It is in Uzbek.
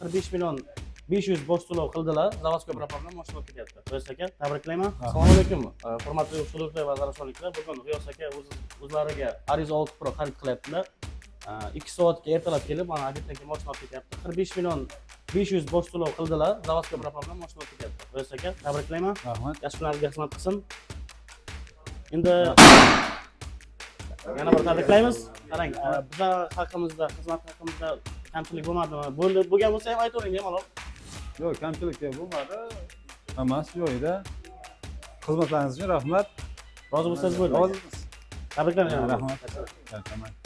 45 million 500 bosh to'lov qildilar. Заводской права bilan mashina olib ketyapti. G'iyos aka, tabriklayman. Assalomu alaykum. Hurmatli hududlar va zarafshonliklar. Bugun G'iyos aka o'zlariga Arrizo 6 Pro xarid qilyaptilar. 2 soatga ertalab kelib, mana, обед dan keyin mashina olib ketyapti. 45 million 500 bosh to'lov qildilar. Заводской права bilan mashina olib ketyapti. G'iyos aka, tabriklayman. Rahmat. Yaxshi kunlarga xizmat qilsin. Endi yana bir tabriklaymiz. Qarang, bizlar haqimizda, xizmat haqimizda kamchilik bo'lmadimi? Bo'ldi, bo'lgan bo'lsa ham aytavering bemalol. Yo'q, kamchilik bo'lmadi. Hammasi joyida. Xizmatlaringiz uchun rahmat. Rozi bo'lsangiz bo'ldi. Rozimiz. Tabriklayman. Rahmat. Rahmat.